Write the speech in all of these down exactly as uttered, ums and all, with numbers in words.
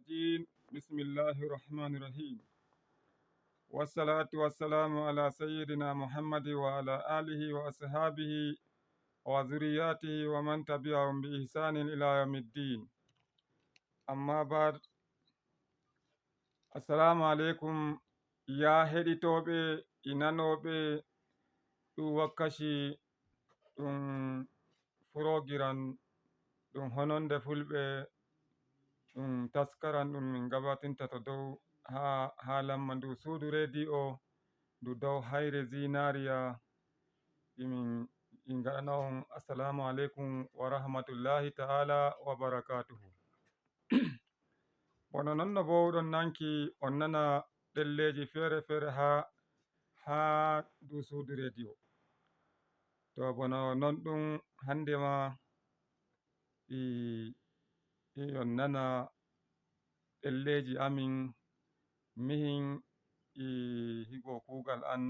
الرجيم. بسم الله الرحمن الرحيم. والصلاة والسلام على سيدنا محمد وعلى آله وأصحابه وذرياته ومن تبعهم بإحسان إلى يوم الدين. أما بعد. السلام عليكم. Yaa heɗitooɓe e nanooɓe ɗum wakkaci ɗum furogiran ɗum hononde fulɓe ɗum taskaran ɗum min gabatinta to dow haa haalamma ndu suudu reediyo ndu dow hayre zinariya imin in gaɗana on assalamu aleykum wa rahmatullahi ta'ala wa barakatuhu. Bono non no bowɗon nanki on nana ɗelleeji feere feere haa haa ndu suudu reediyo. To bono non ɗum hannde ma i i on nana ɗelleeji amin mihin e higo kuugal an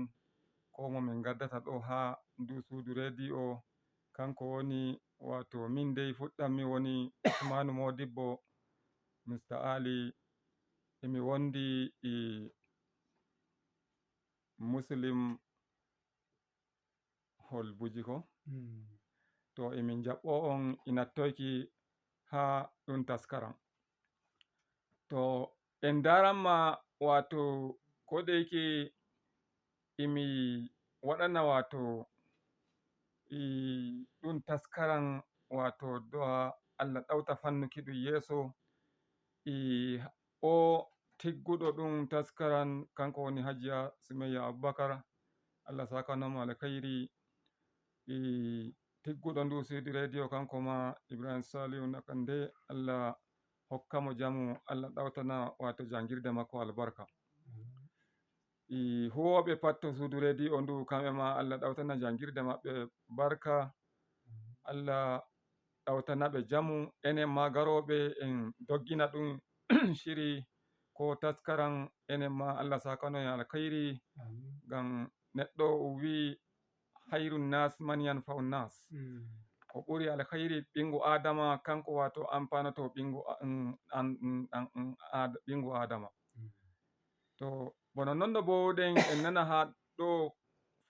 ko mo min ngaddata ɗo haa ndu suudu reediyo. Kanko woni wato min dey fuɗɗan mi woni Usmanu Modibbo Mister Ali. Emi wondi e Muslim hol buji ko to emin jaɓɓo on inattoyki haa ɗum taskaram. To en ndaranma wato ko ɗeyki imi waɗana wato i ɗum taskaran wato do'a Allah ɗawta fannuki ɗum yeeso. I o tigguɗo ɗum taskaran kanko woni Hajiya Sumayya Abubakar. Allah sakanoma alkhairi. I tigguɗo ndu suudu reediyo kanko ma Ibrahim Salihu Nakande. Allah hokka mo jamu. Allah ɗawtana wato jangirde makko albarka. I huwooɓe pat to suudu reediyo ndu kamɓe ma Allah ɗawtana jangirde maɓɓe barka. Allah ɗawtana ɓe jamu. Enen ma garooɓe en doggina ɗum shiri ko taskaran. Enen ma Allah sakano en alkhairi. Ngam neɗɗo o wi'i hayru nas man yanfa'u nas. Ko ɓuri alkhairi ɓingu adama kanko wato ampanoto ɓingu ɓingu adama. To bono non no bowɗen en nana ha ɗo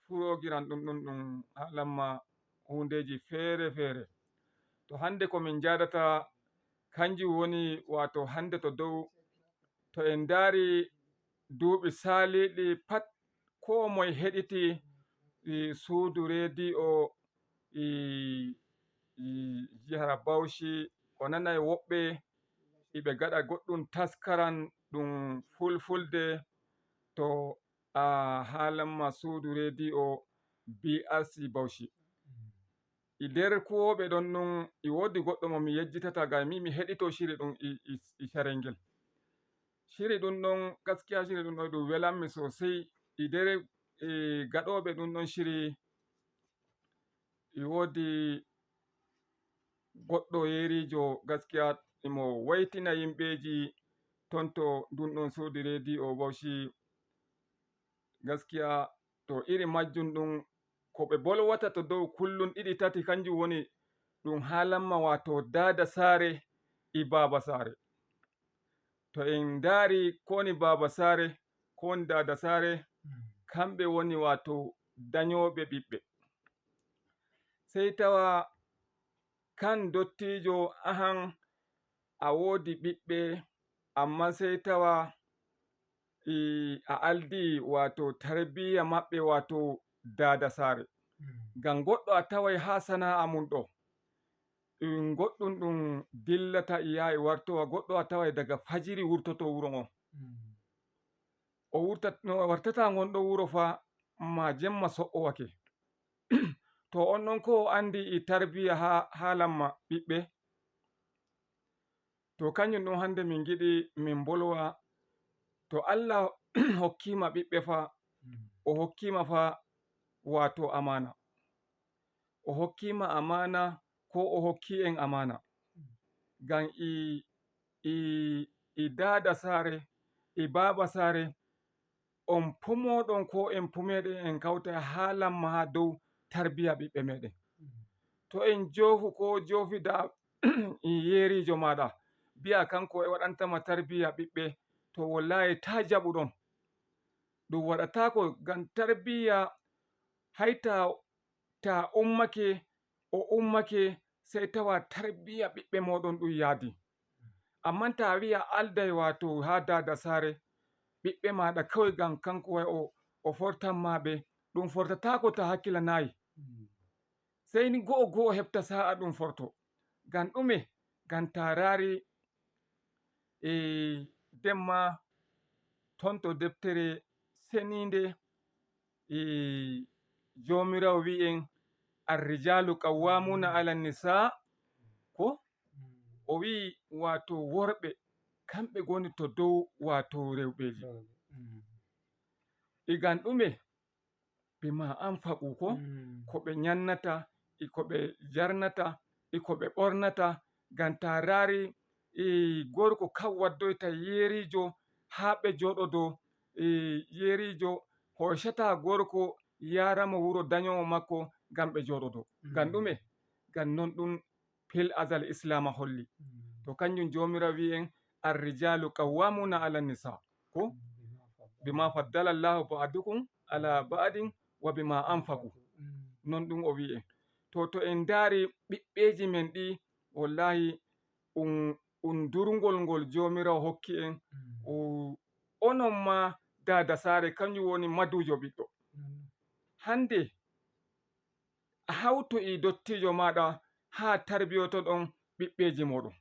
furogiran ɗum ɗum ɗum haalanma hundeji feere feere. To hande ko min jadata kanjum woni wato hande to dow to en ndaari duuɓi saaliiɗi pat koo moye heɗiti suudu reediyo jihara Bauchi o nanay woɓɓe iɓe gaɗa goɗɗum taskaran ɗum fulfulde to a haalanma suudu reediyo B R C Bauchi. E nder kuwooɓe ɗon ɗum e woodi goɗɗo mo mi yejjitata ngam mi mi heɗito shiri ɗum e carel ngel. Shiri ɗum ɗon gaskiya shiri ɗum ɗon ɗum welanmi sosai. E nder e gaɗooɓe ɗum ɗon shiri e woodi goɗɗo yeeriijo gaskiya imo waytina yimɓeeji ton to ndun ɗon suudu reediyo Bauchi. Gaskiya to iri majjum ɗum ko ɓe bolwata to dow kullum ɗiɗi tati kanjum woni ɗum haalanma wato daada saare e baaba saare. To en ndaari ko woni baaba saare ko woni daada saare kamɓe woni wato danyooɓe ɓiɓɓe. Sey tawa kan dottiijo ahan a woodi ɓiɓɓe amma sey tawa a aldi wato tarbiya maɓɓe wato daada saare. Ngam goɗɗo a taway haa sana'a mum ɗo goɗɗum ɗum dillata e yaha e wartowa goɗɗo a taway daga fajiri wurtoto wuro ngon. O wurtat no wartata ngon ɗo wuro fa ma jemma so'owake. To on ɗon ko o andi e tarbiya ha haalanma ɓiɓɓe. To kanjum ɗum hande min giɗi min mbolwa to Allah hokkima ɓiɓɓe fa o hokkima fa wato amana. O hokkima amana ko o hokki en amana ngam e e e daada saare e baaba saare on pumoɗon ko en pumeɗen en kawta haalanma ha dow tarbiya ɓiɓɓe meɗen. To en joofu ko joofida yeerijo maɗa mbiya kanko e waɗantama tarbiya ɓiɓɓe, to wallahi ta jaɓu ɗon. Ɗum waɗataako ngam tarbiya, hay ta, ta ummake, o ummake, sey tawa tarbiya ɓiɓɓe mooɗon ɗum yaadi. Ammaa ta wi'a alday waato haa daada saare, ɓiɓɓe maaɗa kawai ngam kanko wai o, o fortan ma ɓe, ɗum fortataako ta hakkilanayi. Sey ni go'o go'o heɓta saa'a ɗum forto. Ngam ɗume? Ngam ta raari e demma ton to deftere seniinde, e Joomiraawo wi'i en, "Arrijalu qawwamuna ala nisa," ko? O wi'i, waato, worɓe kamɓe ngoni to dow, waato, rewɓeeji. Igan ɗume? Bima anfaqu ko? Ko ɓe nyannata, e ko ɓe jarnata, e ko ɓe ɓornata. Ngam ta raari, e, gorko kan waddoyta yeeriijo haa ɓe jooɗodo, e, yeeriijo hoocata gorko yaara mo wuro danyowo makko ngam ɓe jooɗodo. Ngam ɗume? Ngam non ɗum fil azal Islaama holli. To kanjum Joomiraawo wi'i en, "Arrijalu qawwamuna ala nisa." Ko? "Bima faddala Allahu ba'dukum ala ba'din wa bima anfaqu." Non ɗum o wi'i en. To, to en ndaari ɓiɓɓeeji men ɗi, wallahi, um, um durngol ngol Joomiraawo hokki en. O, onon ma daada saare, kanjum woni maduujo ɓiɗɗo. Hande a hawtoyi dottiijo maaɗa haa tarbiyotoɗon ɓiɓɓeeji mooɗon.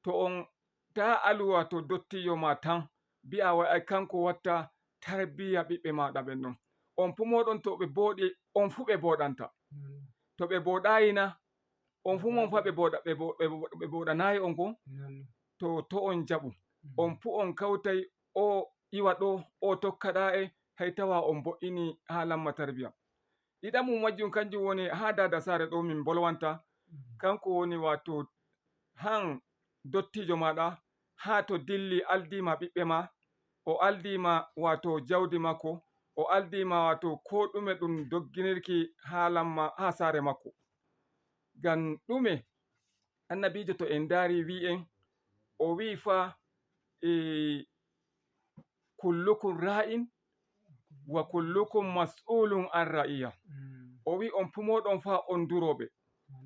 To on, taa alu waato dottiijo ma tan, mbi'a wai ai kanko watta tarbiya ɓiɓɓe maaɗa ɓen ɗon. On fuu mooɗon to ɓe booɗi, on fuu ɓe booɗanta. To ɓe booɗayi na, on fuu mon fa ɓe booɗa-, ɓe bo-, ɓe bo-, ɓe booɗanayi on ko? To, to on jaɓu. On fuu on kawtay, o iwa ɗo, o tokka ɗa e, hay tawa on mbo'ini haa lamma tarbiya. Ɗiɗaɓum majjum kanjum woni haa daada saare ɗo min mbolwanta. Kanko woni waato han dottiijo maaɗa, haa to dilli aldiima ɓiɓɓe ma, o aldiima waato jawdi makko, o aldiima waato ko ɗume ɗum dogginirki haa lamma, haa saare makko. Ngam ɗume? Annabiijo to en ndaari wi'i en, o wi'i fa, e, "Kullukum ra'in wa kullukum mas'ulun an ra'iya." O wi'i on fuu mooɗon fa on durooɓe.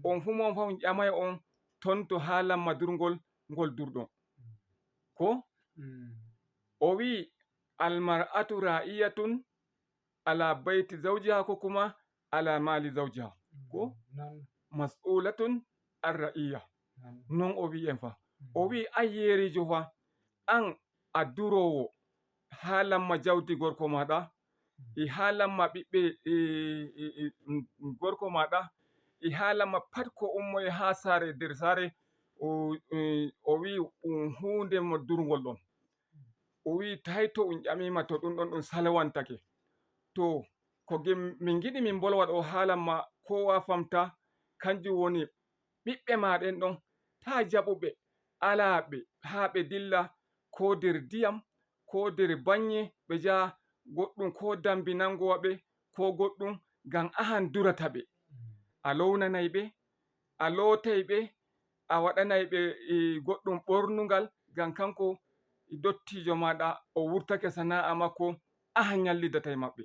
On fuu mon fa on ƴamay on ton to haa lamma durngol ngol durɗon. Ko? O wi'i, "Almar'atu ra'iyatun ala bayti zawjiha ko kuma ala mali zawjiha." Ko? Mas'ulatun an ra'iya. Non o wi'i en fa. O wi'i, "An yeeriijo fa, an a duroowo haa lamma jawdi gorko maaɗa, e haa lamma ɓiɓɓe, e, e, e, mm, gorko maaɗa, e haa lamma pat ko ummoye haa saare, nder saare." O, e, o wi'i ɗum huunde mo durngol ɗon. O wi'i, "Tahay to un ƴamiima to ɗum ɗon ɗum salwantake." To, ko gim-, min ngiɗi min mbolwa ɗo haa lamma koowa famta, kanjum woni ɓiɓɓe ma ɗen ɗon, taa jaɓu ɓe, alaa ɓe, haa ɓe dilla, ko nder diyam, ko nder bannye, ɓe njaha goɗɗum, ko dambi nangowa ɓe, ko goɗɗum, ngam ahan durata ɓe. A lownanay ɓe, a lootay ɓe, a waɗanay ɓe, e, goɗɗum ɓornungal, ngam kanko dottiijo maaɗa o wurtake sana'a makko, ahan nyallidatay maɓɓe.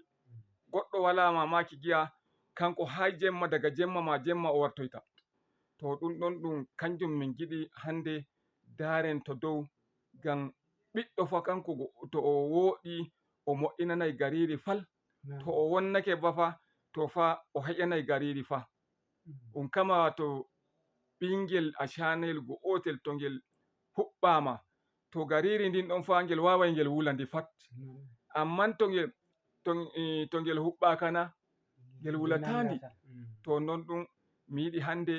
Goɗɗo walaa mamaki giya, kanko haa jemma, daga jemma ma jemma o wartoyta. To ɗum ɗon ɗum kanjum min ngiɗi hande ndaaren to dow, ngam ɓiɗɗo fa kanko go-, to o wooɗi, o moƴƴinanay gariiri fal. To o wonnake ba fa, to fa o heƴanay gariiri fa. Ɗum kama to ɓingel a canayel go ootel to ngel huɓɓaama, to gariiri ndin ɗon fa ngel waaway ngel wula ndi fat. Amman to ngel, to, eh, to ngel huɓɓaaka na, ngel wulataandi. To non ɗum mi yiɗi hande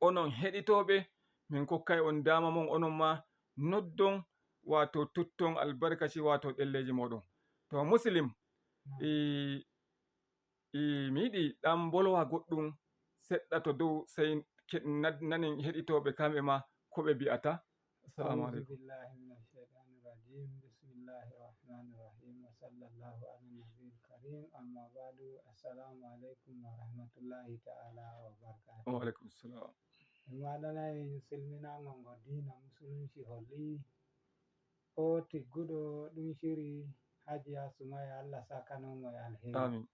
onon heɗitooɓe, min kokkay on daama mon onon ma noddon, waato tutton albarkaci, waato ɗelleeji mooɗon. To Muslim, eh, eh, mi yiɗi ɗan mbolwa goɗɗum seɗɗa to dow, sey ke-, na-, nanen heɗitooɓe kamɓe ma ko ɓe mbi'ata. Assalamu aleykum. A'udhu billahi minash shaitanir rajim. Bismillahir rahmanir rahim. Wa sallallahu ala nabiyil karim. Amma ba'du. Assalamu alaikum wa rahmatullahi ta'ala wa barakatuh. Wa alaikum salam. En waɗanay silminaangol ngo diina musulunci holli. O tigguɗo ɗum shiri Hajiya Sumaya, Allah sakano mo e alheri. Amin.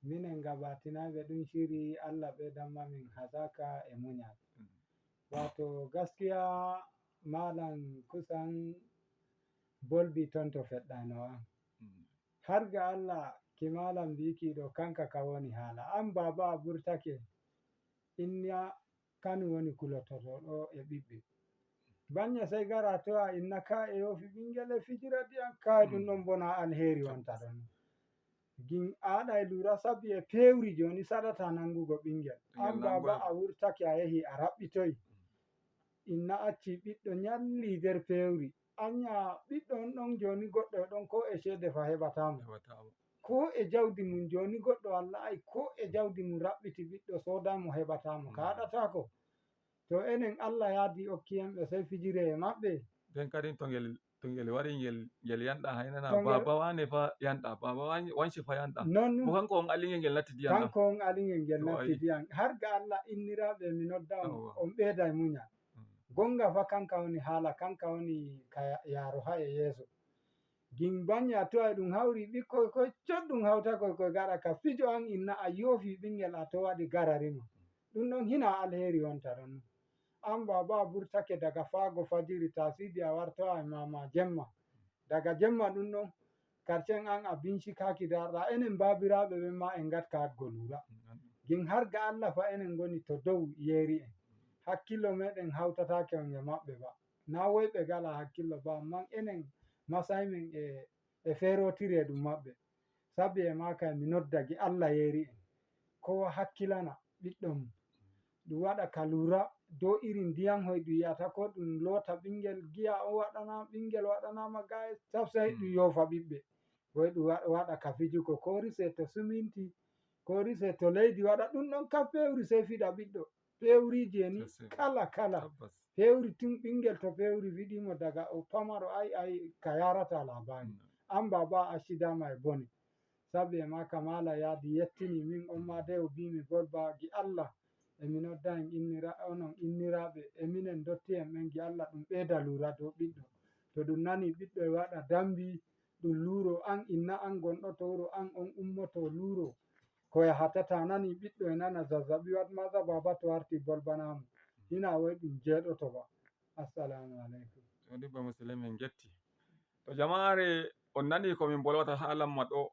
Minen gabatinayɓe ɗum shiri, Allah ɓeydanma min hazaka e muñal. Mm. Wato gaskiya malam kusan bolbi ton to feɗɗano an. Mm. Har ga Allah ki malam mbiki ɗo kanka ka woni haala. An baba a ɓurtake inna kanu woni kulototo ɗo e ɓiɓɓe. Banya sai gara to a inna ka e yofi ɓingel e fijira diyan ka ɗum ɗon bona alheri wonta ɗon. Gin aɗa e lura sabi e pewri joni saɗata nangugo ɓingel. An baba a wurtake a yehi a raɓɓitoy. Inna acci ɓiɗɗo nyalli nder pewri. Anya ɓiɗɗo on ɗon joni goɗɗo e ɗon ko e ceede fa heɓata mo. Heɓata mo. Ko e jawdi mum joni goɗɗo wallahi ko e jawdi mum raɓɓiti ɓiɗɗo soda mo heɓata mo. Mm. Ka haɗata ko. To enen Allah yaadi okki en ɓe sey fijire e maɓɓe. Nden kadin to ngel, to ngel wari ngel, ngel yanɗa haynana. To ngel baba wane fa yanɗa, baba wan-, wanci fa yanɗa. Non ɗum. Ko kanko on alingel ngel natti diyan ɗam. Kanko on alingel ngel natti diyan. Har ga Allah inniraaɓe mi nodda on, on ɓeyda e muñal. Mm. Gonga fa kanka woni haala, kanka woni ka ya-, yaaro ha e yeeso. Gin banya to ay ɗum hawri ɓikkoy koy cot ɗum hawta koy koy gaɗa ka fijo an inna a yoofi ɓingel a to waɗi garari ma. Ɗum ɗon hina alheri wonta ɗon. An baba a burtake daga faago fajiri ta sidi a wartowa e mama jemma. Daga jemma ɗum ɗon karcen an a bincikaki darɗa enen babiraɓe ɓen ma en gatka haggo lura. Gin har ga Allah fa enen goni to dow yeeri en. Hakkillo meɗen hawtatake on e maɓɓe ba. Na woyɓe gala hakkillo ba, amman enen masay men e, e feerotiri e ɗum maɓɓe. Sabi e maaka mi nodda gi Allah yeeri en. Kowa hakkilana ɓiɗɗo mum. Ɗum waɗa ka lura dow irin ndiyan hoy ɗum yiyata ko ɗum loota ɓingel giya o waɗana ɓingel waɗanama ga e safsay ɗum yoofa ɓiɓɓe. Woy ɗum wa-, waɗa ka fijuko ko rise to suminti, ko rise to leydi waɗa ɗum ɗon ka fewri sey fiɗa ɓiɗɗo. Pewriiji e ni kala kala. Tabbas. Pewri tun ɓingel to pewri fiɗimo daga o pamaro ay ay ka yarata labari. Mm. An baba a accidama e bone. Sabi e ma kamala yaadi yettini min on ma de o bimi bolba gi Allah. E mi nodda en innira, onon inniraaɓe e minen dotti'en ɓen gi Allah ɗum ɓeyda lura dow ɓiɗɗo. To ɗum nani ɓiɗɗo e waɗa dambi ɗum luuro an inna an gonɗo to wuro an on ummoto luuro. Ko yahata ta nani ɓiɗɗo e nana zazzaɓi waɗ maza baba to warti bolbanamo hina woy ɗum jeeɗoto ba. Assalamu aleykum. Ɗo debbo musulmi en jetti. To jamaare on nani ko min bolwata haa lamma ɗo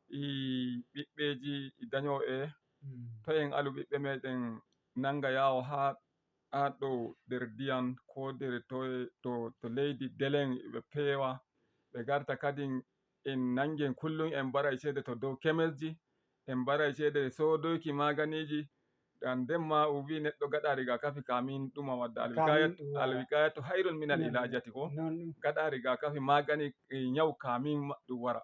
i ɓiɓɓeeji i dañooɓe. Mm. To en alu ɓiɓɓe meɗen nanga yaawo haa haa ɗo nder ndiyam ko nder to, to, to leydi delen ɓe peewa ɓe garta kadin en nangen kullum en mbaray ceede to dow kemesji en mbaray ceede soodoyki maaganiiji. Ngam nden ma o wi neɗɗo gaɗa rigakafi kamin ɗuma wadda alwikayatu hayrun minal ilajati ko gaɗa rigakafi magani e ñaw kamin ɗum wara.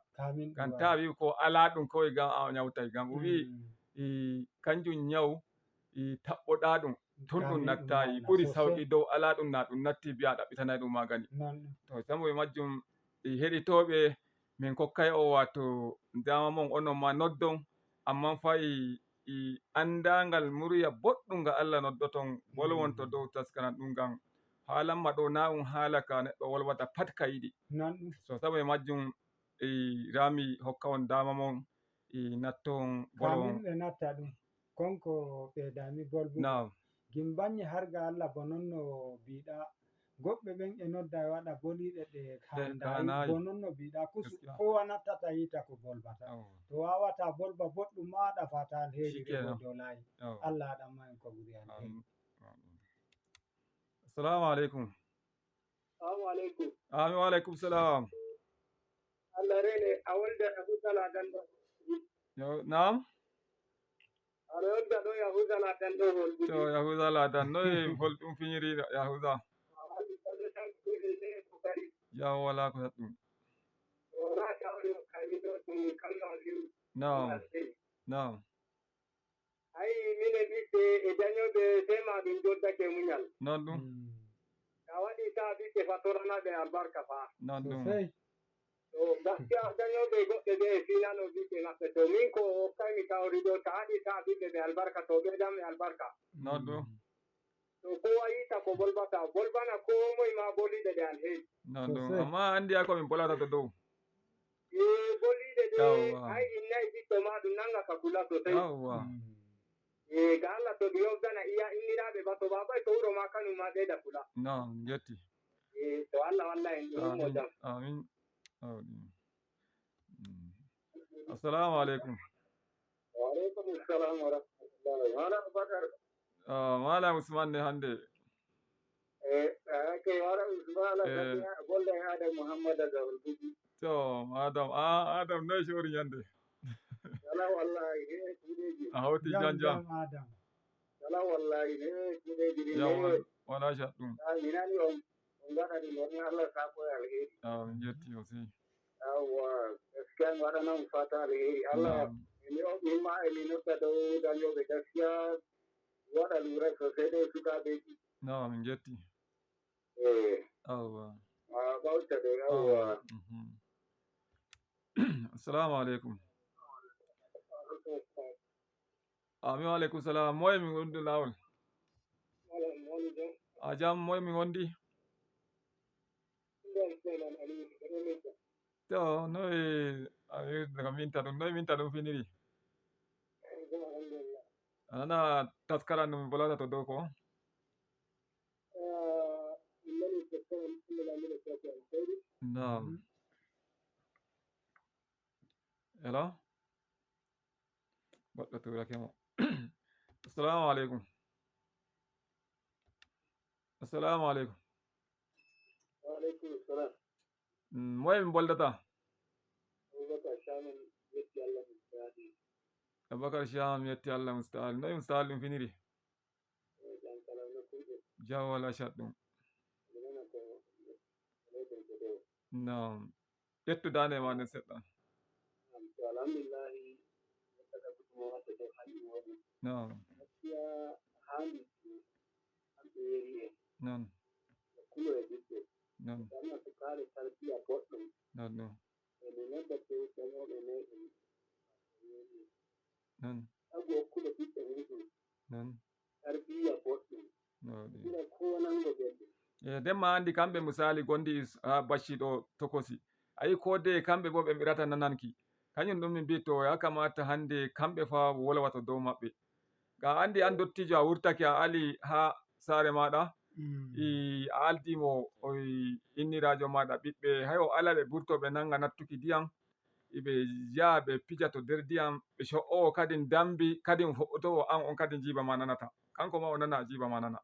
Ngam ta wi ko ala ɗum kawai ngam a ñawtay ngam o wi kanjum ñaw taɓɓoɗa ɗum tun ɗum nattayi ɓuri sauqi dow ala ɗum na ɗum natti mbiya ɗaɓɓitanay ɗum magani. To sabu e majjum e heɗitoɓe min kokkay o wato dama mon onon ma noddon amma fayi i andangal murya boɗɗum nga Allah noddoton wolwon to dow taskaran ɗum ngam haalanma ɗo na um haala ka neɗɗo wolwata pat ka yiɗi. So sabu e majjum e rami hokka on dama mon e natton bolwon. Kamin ɓe natta ɗum konko ɓeydami bolbugo. Gimbanñe har ga Allah bo non no mbiɗa goɗɓe ɓen e nodda e waɗa boliɗe ɗe handayi bo non no mbiɗa kusu kowa nattata yita ko bolbata. To wawata bolba boɗɗum ma ɗafata alheri rebo dolayi. Allah haɗanma en ko ɓuri alheri. Assalamu aleykum. Salamu aleykum. Amin wa aleykum salam. Allah rene a wolda a hutala dan ɗo. Yo naam. Aɗa yodda ɗo Yahuza Ladan ɗo holɗude. To Yahuza Ladan noy holɗum fiñiri Yahuza? Yaw wala ko saɗɗum. Naam. Naam. Ayi minen ɓiɓɓe e dañoɓe sema ɗum joddake muñal. Noon ɗum. A waɗi ta ɓiɓɓe fa toranaɓe albarka fa. Noon ɗum. To gaskiya dañooɓe goɗɓe ɓe e finano ɓiɓɓe maɓɓe to min ko okkaymi tawri ɗo ta haɗi ta ɓiɓɓe ɓe albarka to ɓeydanmi albarka. Noon ɗum. To kowa yiita ko bolbata, bolbana ko moy ma boliɗe ɗe alheri. Non ɗum. Sosai. Amma andi ha ko min bolata to dow. E boliɗe ɗe, yawwa, hay innayi ɓiɗɗo ma ɗum nanga ka kula sosai. Yawwa. Mm. E ga Allah to ɗum yewtana iya inniraaɓe ba to baaba e to wuro ma kanum ma ɓeyda kula. Non, min njetti. E to Allah walla en ɗum ummo jam. Amin. Amin. Amin. Mm. Assalamu alaikum. Wa alaikum assalam wa rahmatullahi. Malam Bakar. Ah, Malam Usman ne hannde. Eh, ah, ke wara Usman, eh, golle e Adam Muhammad Adam Buji. To, Adam, ah, Adam, noy sori ñande? Wala wallahi, he, kuɗeji. A hawti jam, jam, jam, jam. Adam. Wala wallahi, he, kuɗeji ɗin, yawa, he, wala shat ɗum. Ah, mi nani on, on ngaɗani, on Allah sako e alheri. Ah, min jetti aussi. Yawwa, gaskiya mi waɗana on fata alheri. Allah, naam, mi o-, min ma e mi nodda dow dañoɓe gaskiya, waɗa lura sosai ɗo e sukaɓeji. Naam, min jetti. Eh. Yawwa. Ah, ɓawta ɗo, yawwa. Yawwa. Mhm. Assalamu alaikum. Amin wa alaikum salam. Moye min gondi lawol? Malam, woni jam? A jam, moye min gondi? Ɗum ɗo e Suleiman Aliyu, ɗo e Minta. To, noye, a, daga Minta ɗum, noye Minta ɗum finiri? Eh, jam, alhamdulillah. A nana taskaram no mi bolata to dow ko? Ah, min nani taskaram, alhamdulillah, miɗo foti alheri. Naam. Mhm. Hello? Goɗɗo tuurake mo. Assalamu alaikum. Assalamu alaikum. Wa alaikum salam. Mm, moye min boldata? Abubakar Shaman, yetti Allah Mustaali. Abubakar Shaman, yetti Allah Mustaali. Noye Mustaali ɗum finiri? Eh, jam kala no kuuɗe. Jam wala shat ɗum. Mi nana ko leyɗen ko ɗo. Naam. Ƴettu daande ma nden seɗɗa. Naam, to alhamdulillahi, neɗɗo ka kutumo waɗde ɗo hannde woni. Naam. Gaskiya haandi hamɓe yeeri en. Noon. E kulo e ɓiɓɓe. Noon. Ɗanna sukaare tarbiya boɗɗum. Noon, noon. E mi nodda tew dañooɓe meɗen. Noon. Sabu hokkude ɓiɓɓe muɗum. Noon. Tarbiyya boɗɗum. No waɗi. Ɓura ko wonango belɗum. E, ndemma anndi kamɓe misali gondi is-, haa Bacci ɗo tokosi. A yi ko de kamɓe bo ɓe mirata nananki. Kañum ɗum min mbi to ya kamata hannde kamɓe fa wolwa to dow maɓɓe. Ga anndi an dottijo a wurtake a ali haa saare maɗa. Mm. I a aldi mo o i inniraajo maɗa ɓiɓɓe hay o ala ɓe burto ɓe nanga nattuki ndiyam. Iɓe njaha ɓe pija to nder ndiyam, ɓe co'owo kadin dambi, kadin fo'otowo an on kadin jiiba ma nanata. Kanko ma o nana, a jiiba ma nana.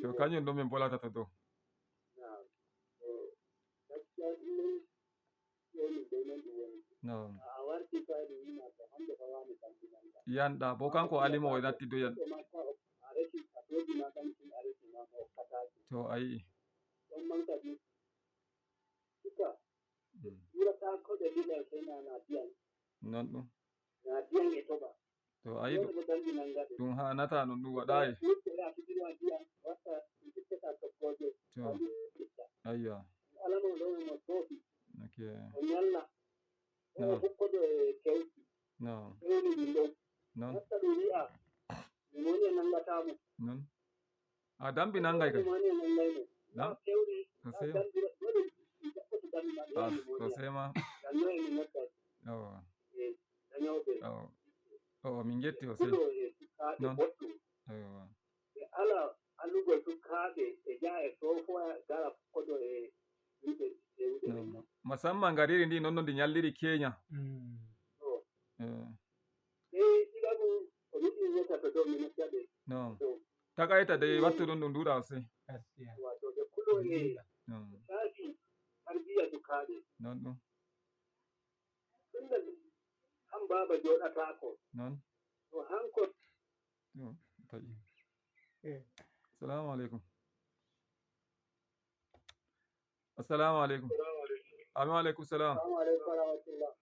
To kañum ɗum min bolata to dow. No. Yanɗa, bo kanko alimo o natti doyan. To a yi'i. Suka, mm, ɓurata ko ɓe liɗa e sena na diyan. Non ɗum. Na diyan e toɓa. To a yi ɗum, ɗum haanata non, ɗum waɗayi. Ɓurɓe ya fijirwa diyan, watta ɗum ittata tokkoje. To. Ayya. Alama ɗo mo tofi. Ok. O ñalla. No. O hukkodo e kewti. No. Ewni ɗum ɗo. Non. Watta ɗum wi'a. Ɗum woni e nangata mo. Non. A dambi nangay kay. Na? Sosai. Ah, sosai ma. Awa. Awa. Awa, min njetti o sey. Non. Awa. Ala allugol sukaaɓe e jaha e soofoya gara kodo e yimɓe e wuɗe. Non. Musamman gariri ndi non no ndi ñalliri Kenya. Mm. Eh. Eh, ɗiɗaɓu, ko ɗum ɗum yetta to dow, mi nodda ɓe. No. To. Takayta de wattu ɗum ɗum duuɗa aussi. Gaskiya. Wato ɓe kulo e, no, saafi tarbiya sukaaɓe. Non ɗum. Tunda han baaba jooɗataako. Non. To hanko. To, taƴi. Eh. Assalamu alaikum. Assalamu alaikum. Amin wa alaikum salam. Assalamu alaikum wa rahmatullah.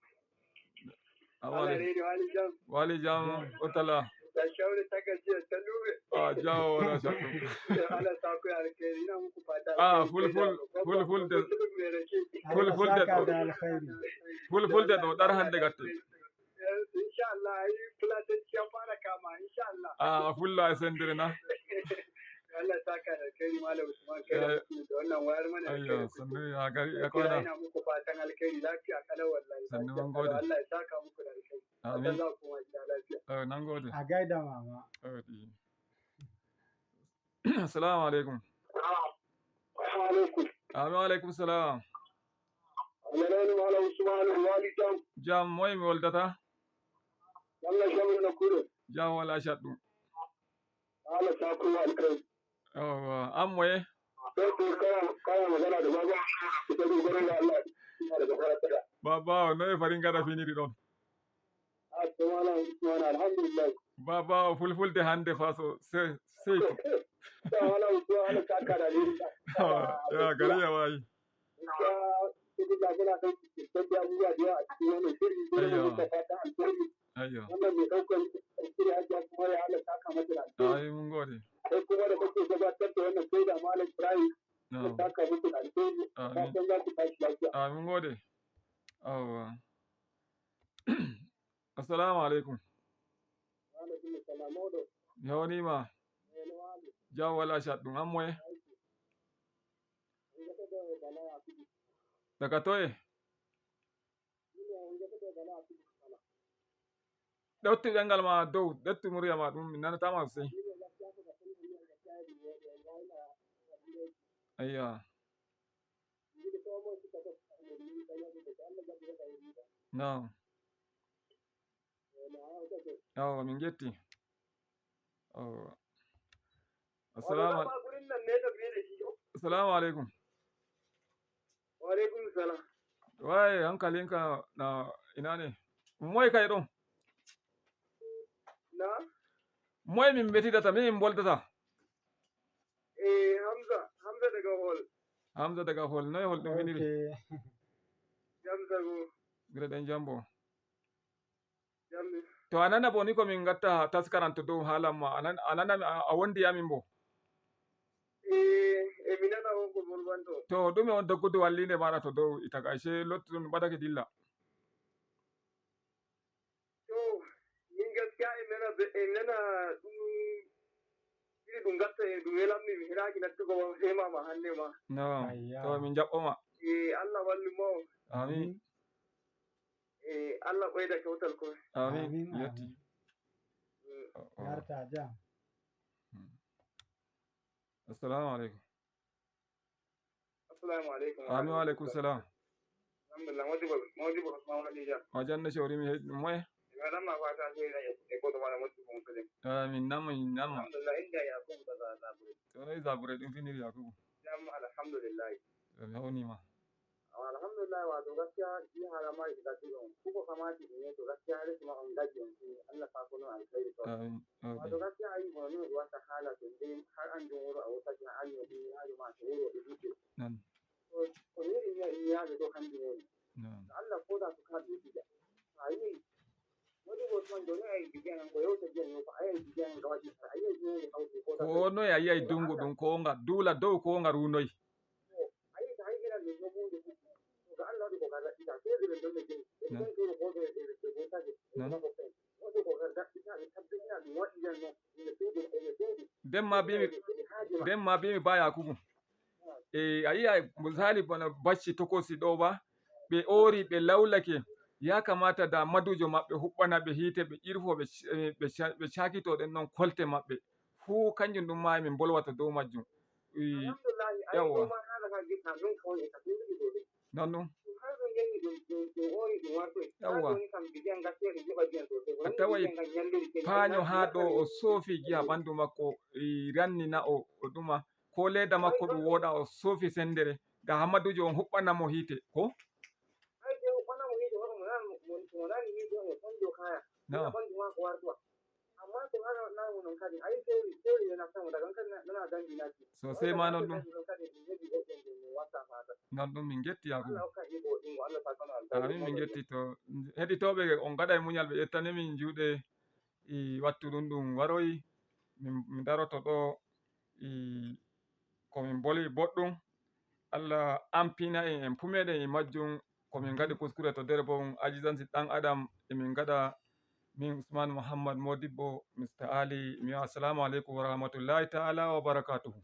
Amin wa alaikum. Wali jam. Wali jam. Otala. Da shauri ta gajiya ta lube. Ah, jawo wala shakku. Ala ta ku alkhairi na muku fata. Ah, ful ful, ful ful de. Ful ful de. Ful ful de do dar hande gatte. Insha Allah, ai fulatanci ya fara kama, insha Allah. A fulla e sendere na. Allah ya saka da alkhairi, Malam Usman, kai da mutum da wannan wayar mana da kai. Sannu ya gari ya kwana. Ina muku fatan alkhairi, lafiya kalau wallahi. Sannu, mun gode. Allah ya saka muku da alkhairi. Amin. Allah kuma ya lafiya. Nan gode. A gaida mama. Assalamu alaikum. Assalamu alaikum. Amin wa alaikum salam. Menene Malam Usman, wali jam? Jam, moy mi woldata? Yalla jam na kure. Jam wala shaddu. Ala ta kuma alkai. Yawa, an moye? Sai ko kana kana magana da baba. Ita ne gurin da Allah. Ina da gafara ta. Baba, no e farin gada finiri don. Assalamu alaikum. Alhamdulillah. Baba, o fulfulde hande fa so se seytu. Assalamu alaikum. Ala ta kana ne. Ya gari ya wayi. Ayyo. Ayyo. Ayi, mun gode. Sai kuma da kake gabatar da wannan sai da Malam Ibrahim. No. Ya saka muku da alheri. Amin. Fatan za ku tashi lafiya. Amin gode. Awa. Assalamu alaikum. Wa alaikum assalam. Modo. Yawanima. Jam wala shaddun. An moye? Daga toye? Ɗotti ɗengal ma dow, ɗotti murya ma, ɗum mi nanata ma sosai. Ayya. No. Awa, min getti. Awa. Assalamu. Assalamu alaikum. Wa alaikum salam. Waye hankalinka na ina ne? Moy kay ɗon? Na? Moy min metidata, min min boldata? Eh, Hamza, Hamza daga Hol. Hamza daga Hol, noy Hol ɗum winiri? Jam zago. Gire ɗen jambo. Jam. To a nana bo ni ko min gatta taskaran to dow haalan ma, a nan-, a nana mi, a, a wondi amin bo. Eh, eh, mi nana on ko bolwanto. To, ɗume on doggudu wallinde maɗa to dow ita ga, ashe lottu ɗum ɓadake dilla. To, min gaskiya e nana be, e nana ɗum, iri ɗum gatta e ɗum welammi, mi hiraaki nattugo ma, fe ma, ma hande ma. No, ayya. To, min jaɓɓo ma. Eh, Allah wallu ma on. Amin. Amin. Eh, Allah ɓeyda kewtal ko. Amin. Amin, yetti. Amin. Oh, oh. Yarta jam. Hmm. Assalamu alaikum. Assalamu alaikum. Amin wa alaikum salam. Alhamdulillah, Modibo, Modibo Usman Hadija. O janno shawri mi he-, moye? Mi waɗan ma fata alheri e, e goto ma Modibo Musulun. Amin, namma, namma. Alhamdulillah, inda Yakubu daga Zabure. To, noy Zabure ɗum finiri Yakubu? Jam, alhamdulillah. To, mi hawni ma. Awa, alhamdulillah, wato gaskiya, shi halama da gaskiya, ku ko kamata ne, to gaskiya, rashin ma on gaji yanzu, Allah sa kuno alkhairi to. Amin. Wato gaskiya, ayi, bono ne, wata hala, to, dai, har an jin wuro a wata shi, an yi, ya yi ma, to, wuro, da duke. Nan. To, to, ne, in ya, in ya, da to, kan jin wuri. Nan. Allah, ko da su ka duki da. Ayi, wani hoton da ne, ayi, bidiyan, ko yau ta biyan, yau, ayi, bidiyan, ga wani, ayi, bidiyan, ga wani, ko da. Ko no ya, ayi, dungu, dun, ko nga, dula, do, ko nga, runoy. Nden ma bimi, nden ma bimi ba Yakubu. E, a yi'a misali bana bacci tokosi ɗo ba, ɓe oori, ɓe laulake. Ya kamata da madujo maɓɓe huɓɓana ɓe hiite, ɓe irfo, ɓe, ɓe, ɓe cakito ɗen non kolte maɓɓe. Fuu kanjum ɗum ma min bolwata dow majjum. Yawwa. Non ɗum. Yawwa. A taway paanyo haa ɗo o soofi giya ɓandu makko, i ranni na o, o ɗuma. Ko leeda makko ɗum wooɗa, o soofi sendere. Ga Hamadujo on huɓɓana mo hiite. Ko? Na'am. Sosai ma non ɗum. Non ɗum min getti Yakubu. Amin, min getti to. Heɗitooɓe on gaɗa e muñal ɓe ƴettane min juuɗe i wattu ɗum ɗum waroyi. Min, min daroto ɗo i ko min boli boɗɗum. Allah ampina en, en pumeɗen e majjum. Ko min ngaɗi kuskure to dere bo ajizansi ɗan adam, emin ngaɗa min Usman Muhammad Modibbo, Mister Ali, mi wi'a assalamu aleykum wa rahmatullahi ta'ala wa barakatuhu.